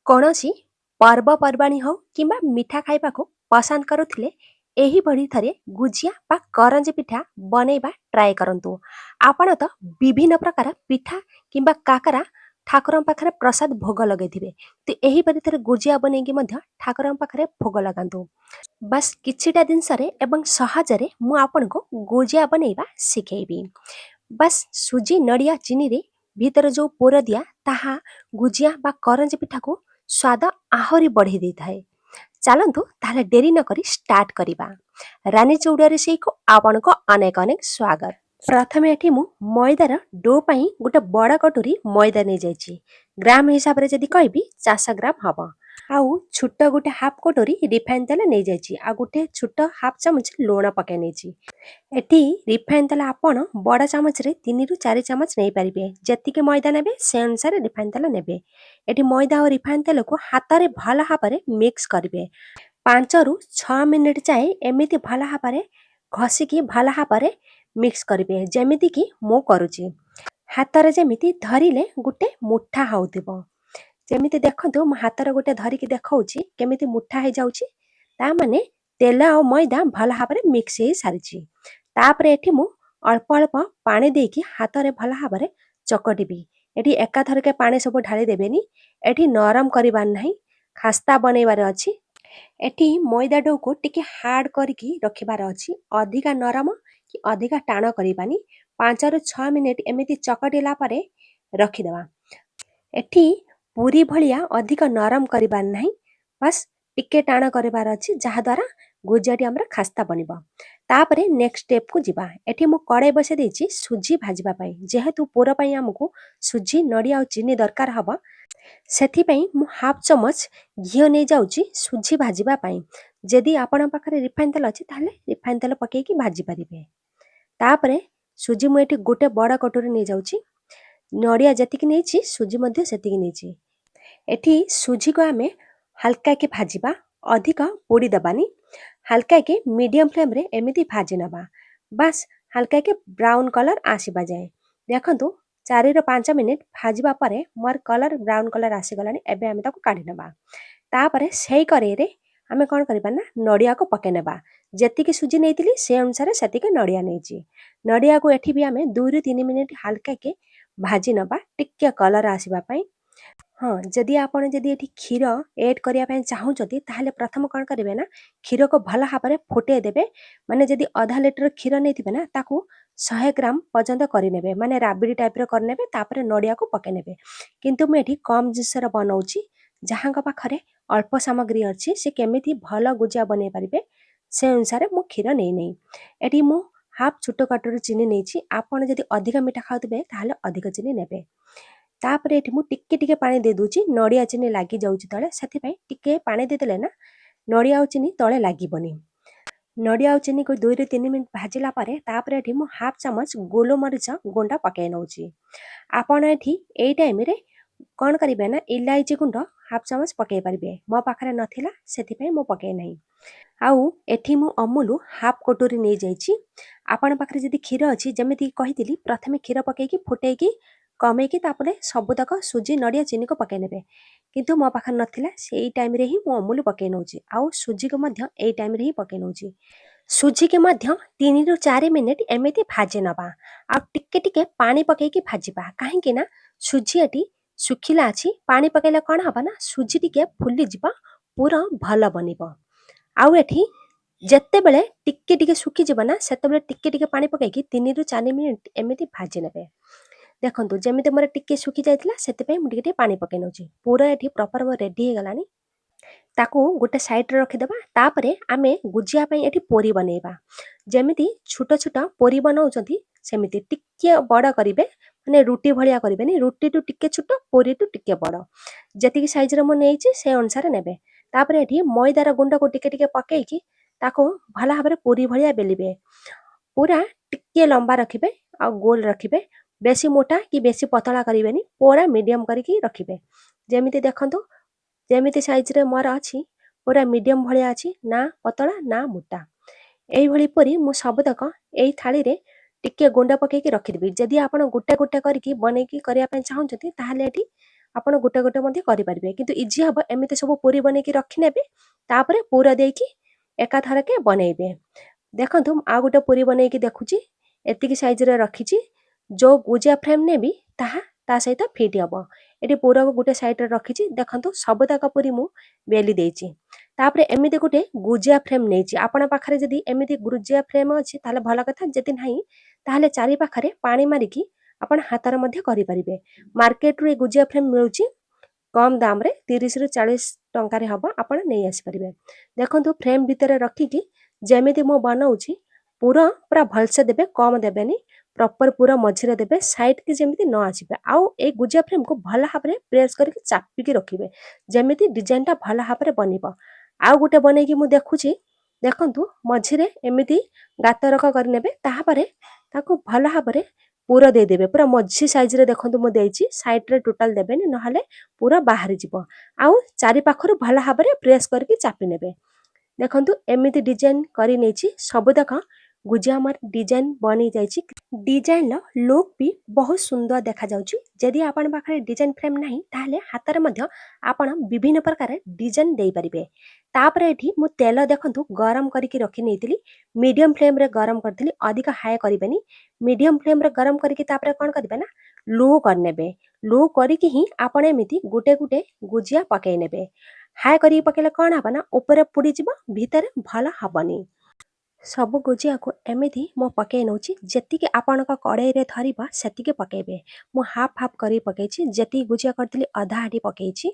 କୌଣସି ପର୍ବପର୍ବାଣୀ ହେଉ କିମ୍ବା ମିଠା ଖାଇବାକୁ ପସନ୍ଦ କରୁଥିଲେ, ଏହିଭଳି ଥରେ ଗୁଜିଆ ବା କରଞ୍ଜି ପିଠା ବନେଇବା ଟ୍ରାଏ କରନ୍ତୁ। ଆପଣ ତ ବିଭିନ୍ନ ପ୍ରକାର ପିଠା କିମ୍ବା କାକରା ଠାକୁରଙ୍କ ପାଖରେ ପ୍ରସାଦ ଭୋଗ ଲଗେଇଥିବେ, ତ ଏହିପରି ଥରେ ଗୁଜିଆ ବନେଇକି ମଧ୍ୟ ଠାକୁରଙ୍କ ପାଖରେ ଭୋଗ ଲଗାନ୍ତୁ। ବାସ୍, କିଛିଟା ଜିନିଷରେ ଏବଂ ସହଜରେ ମୁଁ ଆପଣଙ୍କୁ ଗୁଜିଆ ବନେଇବା ଶିଖେଇବି। ବାସ୍, ସୁଜି, ନଡ଼ିଆ, ଚିନିରେ ଭିତରେ ଯେଉଁ ପୁର ଦିଆ, ତାହା ଗୁଜିଆ ବା କରଞ୍ଜି ପିଠାକୁ ସ୍ୱାଦ ଆହୁରି ବଢ଼େଇ ଦେଇଥାଏ। ଚାଲନ୍ତୁ ତାହେଲେ, ଡେରି ନକରି ଷ୍ଟାର୍ଟ କରିବା। ରାନୀ ଚଉଡ଼ା ରୋଷେଇକୁ ଆପଣଙ୍କୁ ଅନେକ ଅନେକ ସ୍ୱାଗତ। ପ୍ରଥମେ ଏଠି ମୁଁ ମଇଦାର do ପାଇଁ ଗୋଟେ ବଡ଼ କଟୋରୀ ମଇଦା ନେଇଯାଇଛି। ଗ୍ରାମ ହିସାବରେ ଯଦି କହିବି, 400 ଗ୍ରାମ ହବ। ଆଉ ଛୋଟ ଗୋଟେ ହାଫ୍ କଟୋରୀ ରିଫାଇନ୍ ତେଲ ନେଇଯାଇଛି। ଆଉ ଗୋଟେ ଛୋଟ ହାଫ୍ ଚାମଚ ଲୁଣ ପକାଇ ନେଇଛି। ଏଠି ରିଫାଇନ୍ ତେଲ ଆପଣ ବଡ଼ ଚାମଚରେ 3ରୁ 4 ଚାମଚ ନେଇପାରିବେ। ଯେତିକି ମଇଦା ନେବେ, ସେ ଅନୁସାରେ ରିଫାଇନ୍ ତେଲ ନେବେ। ଏଠି ମଇଦା ଆଉ ରିଫାଇନ୍ ତେଲକୁ ହାତରେ ଭଲ ଭାବରେ ମିକ୍ସ କରିବେ। 5ରୁ 6 ମିନିଟ୍ ଯାଏ ଏମିତି ଭଲ ଭାବରେ ଘଷିକି ଭଲ ଭାବରେ ମିକ୍ସ କରିବେ, ଯେମିତିକି ମୁଁ କରୁଛି। ହାତରେ ଯେମିତି ଧରିଲେ ଗୋଟେ ମୁଠା ହେଉଥିବ। ଯେମିତି ଦେଖନ୍ତୁ, ମୁଁ ହାତରେ ଗୋଟେ ଧରିକି ଦେଖାଉଛି କେମିତି ମୁଠା ହେଇଯାଉଛି। ତା ମାନେ ତେଲ ଆଉ ମଇଦା ଭଲ ଭାବରେ ମିକ୍ସ ହେଇସାରିଛି। ତାପରେ ଏଠି ମୁଁ ଅଳ୍ପ ଅଳ୍ପ ପାଣି ଦେଇକି ହାତରେ ଭଲ ଭାବରେ ଚକଟିବି। ଏଠି ଏକାଥରକେ ପାଣି ସବୁ ଢାଳି ଦେବେନି। ଏଠି ନରମ କରିବାର ନାହିଁ, ଖାସ୍ତା ବନେଇବାର ଅଛି। ଏଠି ମଇଦା ଡୋକୁ ଟିକେ ହାର୍ଡ କରିକି ରଖିବାର ଅଛି। ଅଧିକା ନରମ କି ଅଧିକା ଟାଣ କରିବାନି। 5ରୁ 6 ମିନିଟ୍ ଏମିତି ଚକଟିଲା ପରେ ରଖିଦେବା। ଏଠି ପୁରୀ ଭଳିଆ ଅଧିକ ନରମ କରିବାର ନାହିଁ, ବାସ୍ ଟିକେ ଟାଣ କରିବାର ଅଛି, ଯାହାଦ୍ୱାରା ଗୁଜିଆଟି ଆମର ଖାସ୍ତା ବନିବ। ତାପରେ ନେକ୍ସଟ ଷ୍ଟେପକୁ ଯିବା। ଏଠି ମୁଁ କଡ଼େଇ ବସାଇ ଦେଇଛି ସୁଜି ଭାଜିବା ପାଇଁ। ଯେହେତୁ ପୁର ପାଇଁ ଆମକୁ ସୁଜି, ନଡ଼ିଆ ଆଉ ଚିନି ଦରକାର ହେବ, ସେଥିପାଇଁ ମୁଁ ହାଫ୍ ଚାମଚ ଘିଅ ନେଇଯାଉଛି ସୁଜି ଭାଜିବା ପାଇଁ। ଯଦି ଆପଣଙ୍କ ପାଖରେ ରିଫାଇନ୍ ତେଲ ଅଛି, ତାହେଲେ ରିଫାଇନ୍ ତେଲ ପକାଇକି ଭାଜି ପାରିବେ। ତାପରେ ସୁଜି ମୁଁ ଏଠି ଗୋଟେ ବଡ଼ କଟୋରୀ ନେଇଯାଉଛି। ନଡ଼ିଆ ଯେତିକି ନେଇଛି, ସୁଜି ମଧ୍ୟ ସେତିକି ନେଇଛି। ଏଠି ସୁଜିକୁ ଆମେ ହାଲକାକି ଭାଜିବା, ଅଧିକ ପୋଡ଼ି ଦେବାନି। ହାଲକାକି ମିଡ଼ିୟମ୍ ଫ୍ଲେମ୍ରେ ଏମିତି ଭାଜି ନେବା। ବାସ୍, ହାଲକାକି ବ୍ରାଉନ୍ କଲର୍ ଆସିବା ଯାଏ। ଦେଖନ୍ତୁ, 4ରୁ 5 ମିନିଟ୍ ଭାଜିବା ପରେ ମୋର କଲର୍ ବ୍ରାଉନ୍ କଲର୍ ଆସିଗଲାଣି। ଏବେ ଆମେ ତାକୁ କାଢ଼ି ନେବା। ତାପରେ ସେଇ କରେଇରେ ଆମେ କ'ଣ କରିବା ନା ନଡ଼ିଆକୁ ପକାଇ ନେବା। ଯେତିକି ସୁଜି ନେଇଥିଲି, ସେ ଅନୁସାରେ ସେତିକି ନଡ଼ିଆ ନେଇଛି। ନଡ଼ିଆକୁ ଏଠି ବି ଆମେ 2ରୁ 3 ମିନିଟ୍ ହାଲକାକି ଭାଜି ନେବା, ଟିକେ କଲର୍ ଆସିବା ପାଇଁ। ହଁ, ଯଦି ଆପଣ ଯଦି ଏଠି କ୍ଷୀର ଏଡ୍ କରିବା ପାଇଁ ଚାହୁଁଛନ୍ତି, ତାହେଲେ ପ୍ରଥମ କ'ଣ କରିବେ ନା କ୍ଷୀରକୁ ଭଲ ଭାବରେ ଫୁଟେଇ ଦେବେ। ମାନେ ଯଦି ଅଧା ଲିଟର କ୍ଷୀର ନେଇଥିବେ ନା, ତାକୁ 100 ଗ୍ରାମ ପର୍ଯ୍ୟନ୍ତ କରିନେବେ, ମାନେ ରାବିଡ଼ି ଟାଇପ୍ର କରିନେବେ। ତାପରେ ନଡ଼ିଆକୁ ପକାଇ ନେବେ। କିନ୍ତୁ ମୁଁ ଏଠି କମ୍ ଜିନିଷର ବନଉଛି। ଯାହାଙ୍କ ପାଖରେ ଅଳ୍ପ ସାମଗ୍ରୀ ଅଛି, ସେ କେମିତି ଭଲ ଗୁଜିଆ ବନେଇ ପାରିବେ, ସେ ଅନୁସାରେ ମୁଁ କ୍ଷୀର ନେଇନେଇ। ଏଠି ମୁଁ ହାଫ୍ ଛୋଟ କଟୋରୀ ଚିନି ନେଇଛି। ଆପଣ ଯଦି ଅଧିକ ମିଠା ଖାଉଥିବେ, ତାହେଲେ ଅଧିକ ଚିନି ନେବେ। ତାପରେ ଏଠି ମୁଁ ଟିକେ ଟିକେ ପାଣି ଦେଇଦେଉଛି। ନଡ଼ିଆ ଚିନି ଲାଗିଯାଉଛି ତଳେ, ସେଥିପାଇଁ ଟିକେ ପାଣି ଦେଇଦେଲେ ନା ନଡ଼ିଆ ଆଉ ଚିନି ତଳେ ଲାଗିବନି। ନଡ଼ିଆ ଆଉ ଚିନିକୁ 2ରୁ 3 ମିନିଟ୍ ଭାଜିଲା ପରେ, ତାପରେ ଏଠି ମୁଁ ହାଫ୍ ଚାମଚ ଗୋଲମରିଚ ଗୁଣ୍ଡ ପକାଇ ନେଉଛି। ଆପଣ ଏଠି ଏଇ ଟାଇମ୍ରେ କ'ଣ କରିବେ ନା ଇଲାଇଚି ଗୁଣ୍ଡ ହାଫ୍ ଚାମଚ ପକାଇ ପାରିବେ। ମୋ ପାଖରେ ନଥିଲା, ସେଥିପାଇଁ ମୁଁ ପକାଇ ନାହିଁ। ଆଉ ଏଠି ମୁଁ ଅମୁଲ ହାଫ୍ କଟୋରୀ ନେଇଯାଇଛି। ଆପଣ ପାଖରେ ଯଦି କ୍ଷୀର ଅଛି, ଯେମିତି କହିଥିଲି, ପ୍ରଥମେ କ୍ଷୀର ପକାଇକି ଫୁଟେଇକି କମେଇକି ତାପରେ ସବୁତକ ସୁଜି, ନଡ଼ିଆ, ଚିନିକୁ ପକାଇ ନେବେ। କିନ୍ତୁ ମୋ ପାଖରେ ନଥିଲା, ସେଇ ଟାଇମ୍ରେ ହିଁ ମୁଁ ଅମୁଲ ପକାଇ ନେଉଛି। ଆଉ ସୁଜିକୁ ମଧ୍ୟ ଏଇ ଟାଇମ୍ରେ ହିଁ ପକାଇ ନେଉଛି। ସୁଜିକି ମଧ୍ୟ 3ରୁ 4 ମିନିଟ୍ ଏମିତି ଭାଜି ନେବା। ଆଉ ଟିକେ ଟିକେ ପାଣି ପକାଇକି ଭାଜିବା, କାହିଁକି ନା ସୁଜି ଏଠି ଶୁଖିଲା ଅଛି। ପାଣି ପକାଇଲେ କ'ଣ ହେବ ନା ସୁଜି ଟିକେ ଫୁଲିଯିବ, ପୁର ଭଲ ବନିବ। ଆଉ ଏଠି ଯେତେବେଳେ ଟିକେ ଟିକେ ଶୁଖିଯିବ ନା, ସେତେବେଳେ ଟିକେ ଟିକେ ପାଣି ପକାଇକି 3ରୁ 4 ମିନିଟ୍ ଏମିତି ଭାଜି ନେବେ। ଦେଖନ୍ତୁ, ଯେମିତି ମୋର ଟିକେ ଶୁଖି ଯାଇଥିଲା, ସେଥିପାଇଁ ମୁଁ ଟିକେ ଟିକେ ପାଣି ପକାଇ ନେଉଛି। ପୁର ଏଠି ପ୍ରପର୍ ମୋର ରେଡ଼ି ହେଇଗଲାଣି। ତାକୁ ଗୋଟେ ସାଇଡ଼୍ରେ ରଖିଦେବା। ତାପରେ ଆମେ ଗୁଜିଆ ପାଇଁ ଏଠି ପୁରି ବନେଇବା। ଯେମିତି ଛୋଟ ଛୋଟ ପୁରି ବନାଉଛନ୍ତି, ସେମିତି ଟିକେ ବଡ଼ କରିବେ। ମାନେ ରୁଟି ଭଳିଆ କରିବେନି, ରୁଟିଠୁ ଟିକେ ଛୋଟ, ପୁରିଠୁ ଟିକେ ବଡ଼। ଯେତିକି ସାଇଜ୍ର ମୁଁ ନେଇଛି, ସେ ଅନୁସାରେ ନେବେ। ତାପରେ ଏଠି ମଇଦାର ଗୁଣ୍ଡକୁ ଟିକେ ଟିକେ ପକେଇକି ତାକୁ ଭଲ ଭାବରେ ପୁରି ଭଳିଆ ବେଲିବେ। ପୁରା ଟିକେ ଲମ୍ବା ରଖିବେ ଆଉ ଗୋଲ ରଖିବେ। ବେଶୀ ମୋଟା କି ବେଶୀ ପତଳା କରିବେନି, ପୁରା ମିଡ଼ିୟମ୍ କରିକି ରଖିବେ। ଯେମିତି ଦେଖନ୍ତୁ, ଯେମିତି ସାଇଜ୍ରେ ମୋର ଅଛି, ପୁରା ମିଡ଼ିୟମ୍ ଭଳିଆ ଅଛି, ନା ପତଳା ନା ମୋଟା। ଏଇଭଳି ପରି ମୁଁ ସବୁତକ ଏଇ ଥାଳିରେ ଟିକେ ଗୁଣ୍ଡ ପକେଇକି ରଖିଦେବି। ଯଦି ଆପଣ ଗୋଟେ ଗୋଟେ କରିକି ବନେଇକି କରିବା ପାଇଁ ଚାହୁଁଛନ୍ତି, ତାହେଲେ ଏଠି ଆପଣ ଗୋଟେ ଗୋଟେ ମଧ୍ୟ କରିପାରିବେ, କିନ୍ତୁ ଇଜି ହେବ ଏମିତି ସବୁ ପୁରୀ ବନେଇକି ରଖିନେବେ, ତାପରେ ପୁର ଦେଇକି ଏକାଥରକେ ବନେଇବେ। ଦେଖନ୍ତୁ, ଆଉ ଗୋଟେ ପୁରୀ ବନେଇକି ଦେଖୁଛି। ଏତିକି ସାଇଜରେ ରଖିଛି। ଯେଉଁ ଗୁଜିଆ ଫ୍ରେମ୍ ନେବି, ତାହା ତା ସହିତ ଫିଟ୍ ହେବ। ଏଠି ପୁରକୁ ଗୋଟେ ସାଇଡ଼ରେ ରଖିଛି। ଦେଖନ୍ତୁ, ସବୁତକ ପୁରୀ ମୁଁ ବେଲି ଦେଇଛି। ତାପରେ ଏମିତି ଗୋଟେ ଗୁଜିଆ ଫ୍ରେମ୍ ନେଇଛି। ଆପଣ ପାଖରେ ଯଦି ଏମିତି ଗୁଜିଆ ଫ୍ରେମ୍ ଅଛି, ତାହେଲେ ଭଲ କଥା। ଯଦି ନାହିଁ, ତାହେଲେ ଚାରି ପାଖରେ ପାଣି ମାରିକି ଆପଣ ହାତରେ ମଧ୍ୟ କରିପାରିବେ। ମାର୍କେଟରୁ ଏ ଗୁଜିଆ ଫ୍ରେମ୍ ମିଳୁଛି କମ୍ ଦାମରେ, 30ରୁ 40 ଟଙ୍କାରେ ହେବ, ଆପଣ ନେଇ ଆସିପାରିବେ। ଦେଖନ୍ତୁ, ଫ୍ରେମ୍ ଭିତରେ ରଖିକି ଯେମିତି ମୁଁ ବନଉଛି, ପୁର ପୁରା ଭଲସେ ଦେବେ, କମ୍ ଦେବେନି। ପ୍ରପର ପୁର ମଝିରେ ଦେବେ, ସାଇଡ଼୍କି ଯେମିତି ନ ଆସିବେ। ଆଉ ଏଇ ଗୁଜିଆ ଫ୍ରେମ୍କୁ ଭଲ ଭାବରେ ପ୍ରେସ୍ କରିକି ଚାପିକି ରଖିବେ, ଯେମିତି ଡିଜାଇନଟା ଭଲ ଭାବରେ ବନିବ। ଆଉ ଗୋଟେ ବନେଇକି ମୁଁ ଦେଖୁଛି। ଦେଖନ୍ତୁ, ମଝିରେ ଏମିତି ଗାତ ରଖ କରିନେବେ। ତାପରେ ତାକୁ ଭଲ ଭାବରେ ପୁର ଦେଇଦେବେ ପୁରା ମଝି ସାଇଜରେ। ଦେଖନ୍ତୁ, ମୁଁ ଦେଇଛି, ସାଇଡ଼ରେ ଟୋଟାଲ ଦେବେନି, ନହେଲେ ପୁର ବାହାରି ଯିବ। ଆଉ ଚାରି ପାଖରୁ ଭଲ ଭାବରେ ପ୍ରେସ୍ କରିକି ଚାପି ନେବେ। ଦେଖନ୍ତୁ, ଏମିତି ଡିଜାଇନ କରି ନେଇଛି। ସବୁତକ ଗୁଜିଆ ଆମର ଡିଜାଇନ ବନି ଯାଇଛି। ଡିଜାଇନର ଲୁକ୍ ବି ବହୁତ ସୁନ୍ଦର ଦେଖାଯାଉଛି। ଯଦି ଆପଣଙ୍କ ପାଖରେ ଡିଜାଇନ ଫ୍ରେମ୍ ନାହିଁ, ତାହେଲେ ହାତରେ ମଧ୍ୟ ଆପଣ ବିଭିନ୍ନ ପ୍ରକାର ଡିଜାଇନ ଦେଇପାରିବେ। ତାପରେ ଏଠି ମୁଁ ତେଲ ଦେଖନ୍ତୁ ଗରମ କରିକି ରଖି ନେଇଥିଲି। ମିଡ଼ିୟମ ଫ୍ଲେମ୍ରେ ଗରମ କରିଥିଲି, ଅଧିକ ହାଇ କରିବେନି। ମିଡ଼ିୟମ ଫ୍ଲେମ୍ରେ ଗରମ କରିକି ତାପରେ କ'ଣ କରିବେ ନା, ଲୋ କରିନେବେ। ଲୋ କରିକି ହିଁ ଆପଣ ଏମିତି ଗୋଟେ ଗୋଟେ ଗୁଜିଆ ପକାଇ ନେବେ। ହାଇ କରିକି ପକାଇଲେ କ'ଣ ହେବ ନା, ଉପରେ ପୋଡ଼ିଯିବ, ଭିତରେ ଭଲ ହେବନି। ସବୁ ଗୁଜିଆକୁ ଏମିତି ମୁଁ ପକାଇ ନେଉଛି। ଯେତିକି ଆପଣଙ୍କ କଡ଼େଇରେ ଧରିବ, ସେତିକି ପକାଇବେ। ମୁଁ ହାଫ୍ ହାଫ୍ କରିକି ପକାଇଛି। ଯେତିକି ଗୁଜିଆ କରିଥିଲି, ଅଧା ହାଣ୍ଡି ପକାଇଛି।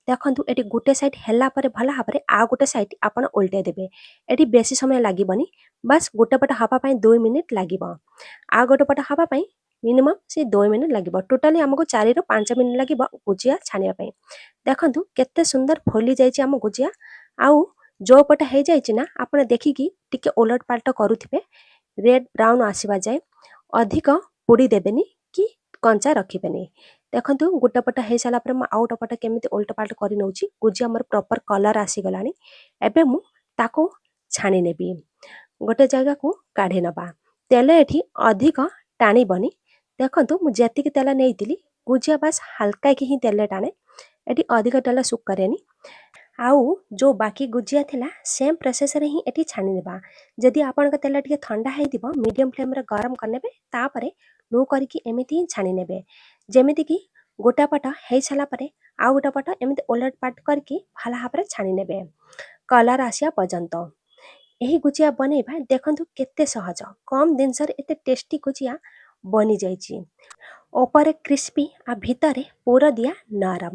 ଦେଖନ୍ତୁ, ଏଠି ଗୋଟେ ସାଇଡ଼୍ ହେଲା ପରେ ଭଲ ଭାବରେ ଆଉ ଗୋଟେ ସାଇଡ଼୍ ଆପଣ ଓଲଟାଇ ଦେବେ। ଏଠି ବେଶୀ ସମୟ ଲାଗିବନି, ବାସ୍ ଗୋଟେ ପଟ ହେବା ପାଇଁ 2 ମିନିଟ୍ ଲାଗିବ। ଆଉ ଗୋଟେ ପଟ ହେବା ପାଇଁ ମିନିମମ୍ ସେ 2 ମିନିଟ୍ ଲାଗିବ। ଟୋଟାଲି ଆମକୁ 4ରୁ 5 ମିନିଟ୍ ଲାଗିବ ଗୁଜିଆ ଛାଣିବା ପାଇଁ। ଦେଖନ୍ତୁ, କେତେ ସୁନ୍ଦର ଫୁଲି ଯାଇଛି ଆମ ଗୁଜିଆ। ଆଉ ଯେଉଁ ପଟ ହେଇଯାଇଛି ନା, ଆପଣ ଦେଖିକି ଟିକେ ଓଲଟ ପାଲଟ କରୁଥିବେ ରେଡ୍ ବ୍ରାଉନ୍ ଆସିବା ଯାଏ। ଅଧିକ ପୋଡ଼ି ଦେବେନି କି କଞ୍ଚା ରଖିବେନି। ଦେଖନ୍ତୁ, ଗୋଟେ ପଟ ହେଇସାରିଲା ପରେ ମୁଁ ଆଉ ଗୋଟେ ପଟ କେମିତି ଓଲଟ ପାଲଟ କରି ନେଉଛି। ଗୁଜିଆ ମୋର ପ୍ରପର୍ କଲର୍ ଆସିଗଲାଣି। ଏବେ ମୁଁ ତାକୁ ଛାଣି ନେବି, ଗୋଟେ ଜାଗାକୁ କାଢ଼ି ନେବା। ତେଲ ଏଠି ଅଧିକ ଟାଣିବନି। ଦେଖନ୍ତୁ, ମୁଁ ଯେତିକି ତେଲ ନେଇଥିଲି, ଗୁଜିଆ ବାସ୍ ହାଲକାକି ହିଁ ତେଲ ଟାଣେ। ଏଠି ଅଧିକ ତେଲ ସୁପ୍ କରେନି। ଆଉ ଯେଉଁ ବାକି ଗୁଜିଆ ଥିଲା, ସେମ୍ ପ୍ରୋସେସ୍ରେ ହିଁ ଏଠି ଛାଣି ନେବା। ଯଦି ଆପଣଙ୍କ ତେଲ ଟିକେ ଥଣ୍ଡା ହେଇଥିବ, ମିଡ଼ିୟମ୍ ଫ୍ଲେମ୍ରେ ଗରମ କରିନେବେ, ତାପରେ ଲୋ କରିକି ଏମିତି ହିଁ ଛାଣି ନେବେ। ଯେମିତିକି ଗୋଟା ପଟ ହେଇସାରିଲା ପରେ ଆଉ ଗୋଟେ ପଟ ଏମିତି ଓଲଟ ପାଲଟ କରିକି ଭଲ ଭାବରେ ଛାଣି ନେବେ କଲର୍ ଆସିବା ପର୍ଯ୍ୟନ୍ତ। ଏହି ଗୁଜିଆ ବନେଇବା ଦେଖନ୍ତୁ କେତେ ସହଜ। କମ୍ ଜିନିଷରେ ଏତେ ଟେଷ୍ଟି ଗୁଜିଆ ବନିଯାଇଛି। ଉପରେ କ୍ରିସ୍ପି ଆଉ ଭିତରେ ପୁର ଦିଆ ନରମ,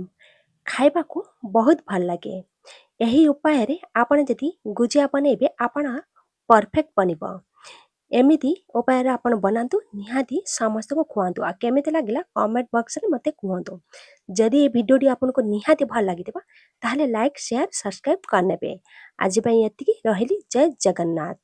ଖାଇବାକୁ ବହୁତ ଭଲ ଲାଗେ। ଏହି ଉପାୟରେ ଆପଣ ଯଦି ଗୁଜିଆ ବନେଇବେ, ଆପଣ ପରଫେକ୍ଟ ବନିବ। ଏମିତି ଉପାୟରେ ଆପଣ ବନାନ୍ତୁ, ନିହାତି ସମସ୍ତଙ୍କୁ ଖୁଆନ୍ତୁ ଆଉ କେମିତି ଲାଗିଲା କମେଣ୍ଟ ବକ୍ସରେ ମୋତେ କୁହନ୍ତୁ। ଯଦି ଏ ଭିଡ଼ିଓଟି ଆପଣଙ୍କୁ ନିହାତି ଭଲ ଲାଗିଥିବ, ତାହେଲେ ଲାଇକ୍, ସେୟାର, ସବସ୍କ୍ରାଇବ୍ କରିନେବେ। ଆଜି ପାଇଁ ଏତିକି ରହିଲି। ଜୟ ଜଗନ୍ନାଥ।